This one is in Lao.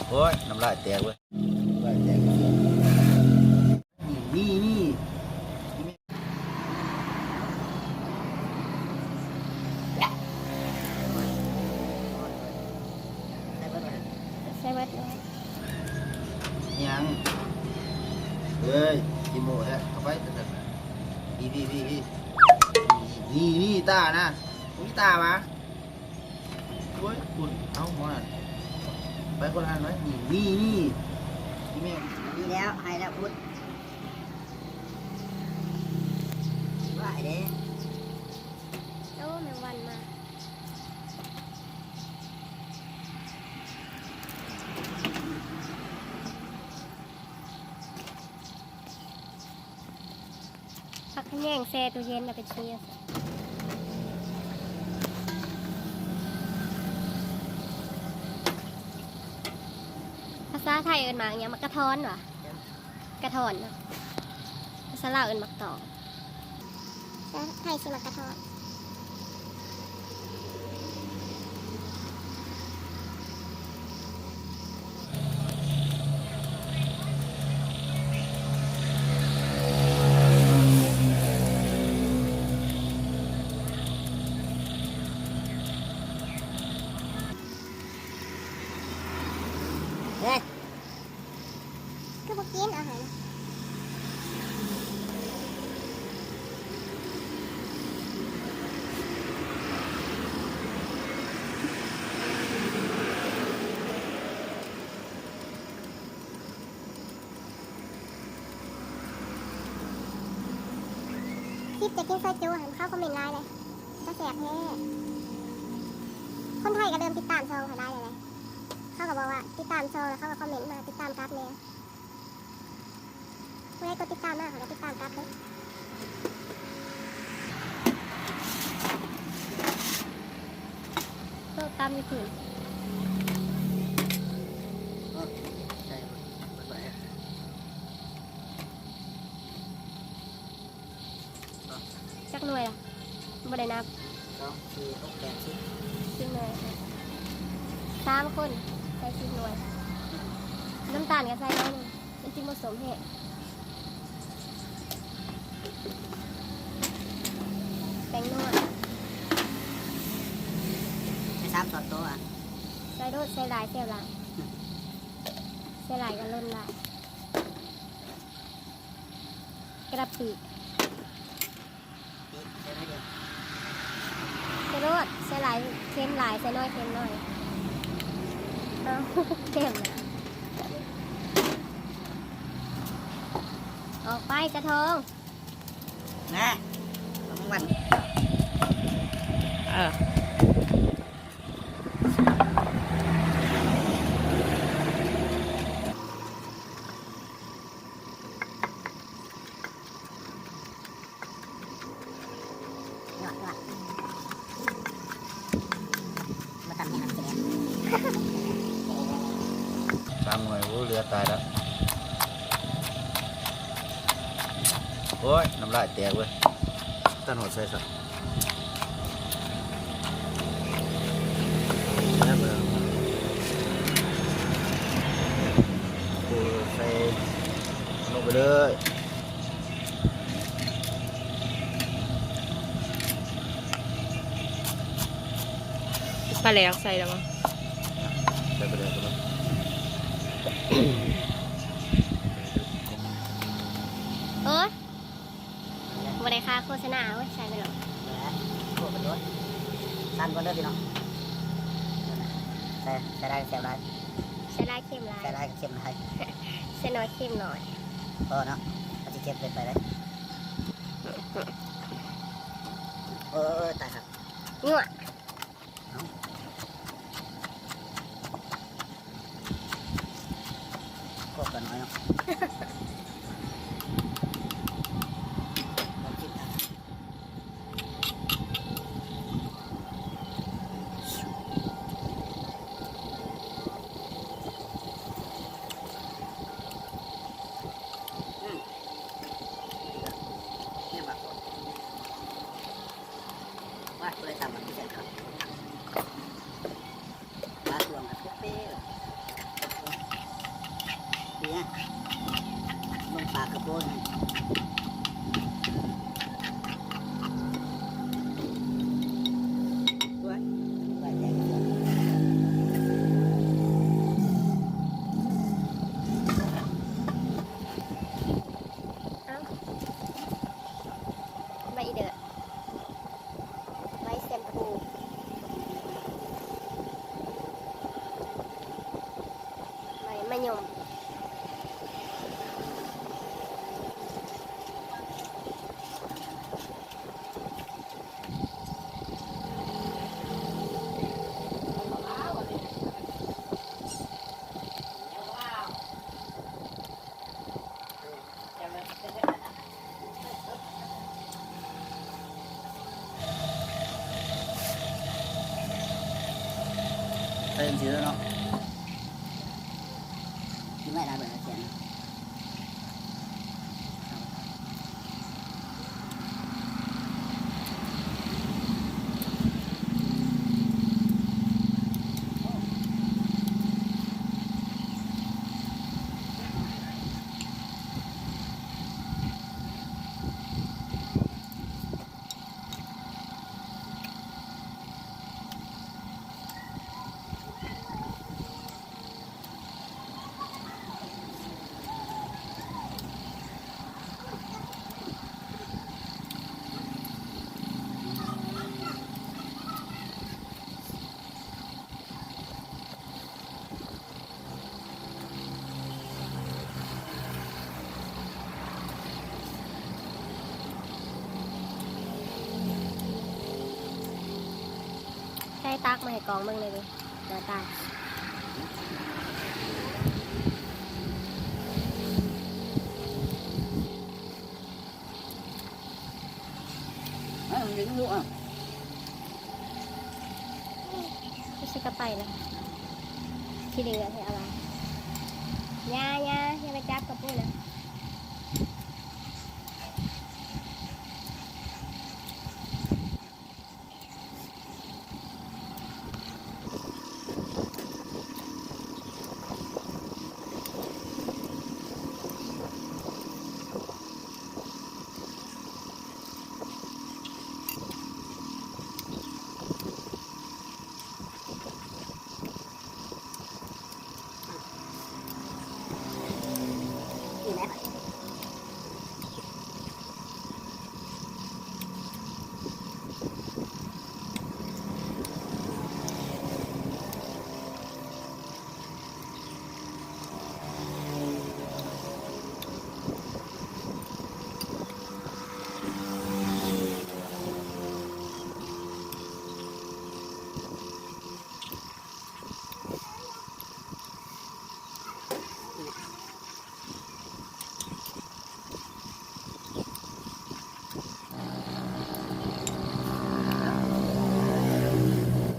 ໂອ້ຍ ນ້ຳລາຍແຕກເວີຍ ນ້ຳລາຍແຕກ. ນີ້ ນີ້ ນີ້ ໃສ່ເບິດເລີຍ ຫຍັງ ເອີຍ ຂີ້ໂມ້ແທ້ ເຂົ້າໄປ ນີ້ ນີ້ ນີ້ ນີ້ ນີ້ ນີ້ ຕານະ ມີຕາຫວາ? ໂອ້ຍ ຄຸນ ເອົາ ໝໍນັ້ນ ໄປຄົນລະອັນໄວ້ ນີ້ ນີ້ ນີ້ ນີ້ແມ່ ແລ້ວ ໃຫ້ແລ້ວພຸດ ໄດ້ເດ້ ໂອ້ ແມງວັນມາ. ຜັກຂະແຍງແຊ່ຕູ້ເຢັນ ເອົາໄປຊີ ພາສາໄທເອີ້ນໝາກຫຍັງ? ໝາກກະທ້ອນຫວາ? ກະທ້ອນເນາະ ພາສາລາວເອີ້ນໝາກຕອກ. ໃຜຊິມັກກະທ້ອນ? ເຮີ້ຍ ຄືບໍ່ກິນອາຫານ? ຄລິບຈະກິນຊອຍຈຸຫັ້ນ ເຂົາຄອມເມັນຫຼາຍເດ້ ຕາແຊບແທ້. ຄົນໄທກໍເລີ່ມຕິດຕາມຊ່ອງຂ້ອຍຫຼາຍແລ້ວເດ້. ເຂົາກໍບອກວ່າຕິດຕາມຊ່ອງ ແລ້ວເຂົາກໍຄອມເມັນມາຕິດຕາມກັບແດ່. ຜູ້ໃດກົດຕິດຕາມມາ ເຂົາກໍຕິດຕາມກັບເດ້. ໂທດຕາມຢູ່ພຸ້ນ. ຈັກໜ່ວຍລະ? ບໍ່ໄດ້ນັບ. ສອງ ສີ່ ຫົກ ແປດ ສິບ ສິບໜ່ວຍ. ສາມຄົນໃສ່ສິບໜ່ວຍ. ອືມ ນ້ຳຕານກໍໃສ່ໜ້ອຍໜຶ່ງ ມັນຈຶ່ງບໍ່ສົ້ມແຮງ. ແປ້ງນົວ ໃສ່ສາມຊ້ອນໂຕະອະ. ໃສ່ໂລດ ໃສ່ຫຼາຍແຊບຫຼາຍ. ອືມ ໃສ່ຫຼາຍກໍຫຼົ່ນຫຼາຍ. ກະລະປິ ໃສ່ໜ້ອຍດຽວ ໃສ່ໂລດ ໃສ່ຫຼາຍເຄັມຫຼາຍ ໃສ່ໜ້ອຍເຄັມໜ້ອຍ. ເອົາ ເຄັມນະ ອອກໄປຕາທອງ ນະ ລະວັງ ເອີ. ຍອດ ຍອດ ມາຕຳໃຫ້ມັນແຊບ ສາມໜ່ວຍ ໂອ້ ເຫຼືອຕາຍແລ້ວ. ໂອ້ຍ ນ້ຳລາຍແຕກເວີຍ ຕານຫອດໃສຊະ. ແລ້ວກໍ ເທໃສ່ລົງໄປເລີຍ. ປາແຫຼກໃສ່ແລ້ວບໍ່? ໃສ່ປາແຫຼກກ່ອນ. ໂອ້ຍ ບໍ່ໄດ້ຄ່າໂຄສະນາ. ໂອ້ຍ ໃສ່ໄປໂລດ ໂຄກໄປໂລດ. ສັ່ນກ່ອນເດີພີ່ນ້ອງ. ໃສ່ ໃສ່ຫຼາຍແຊບຫຼາຍ ໃສ່ຫຼາຍເຄັມຫຼາຍ ໃສ່ຫຼາຍເຄັມຫຼາຍ ໃສ່ໜ້ອຍເຄັມໜ້ອຍ. ພໍເນາະ ມັນຊິເຄັມເກີນໄປເດ້. ໂອ້ຍ ຕາຍຄັກ ງວ ເອົາ ພວກກັນໜ້ອຍເນາະ ລອງກິນນະ. ອືມ ນີ້ບັກ ວ່າ ຜູ້ໃດຕຳບັກ ແຊບຄັກ ປາດວງກັນເປັດເປ້. ໃສ່ຈັ່ງຊີ້ແລ້ວເນາະ ກິນໄວ້ຫຼາຍເບິດແລ້ວແກງ. ໃຊ້ຕັກມາໃຫ້ກອງເບິ່ງແດ່ເວີຍ ໜ້າຕາ. ເອີ ມັນເປັນລູກອ່ະ ຮູ້ສຶກກະໄປນະ ຂີ້ເຫຼືອໃຫ້ເອົາວ່າ ຢ່າ ຢ່າ ຢ່າໄປຈັບກະປຸ້ນນະ.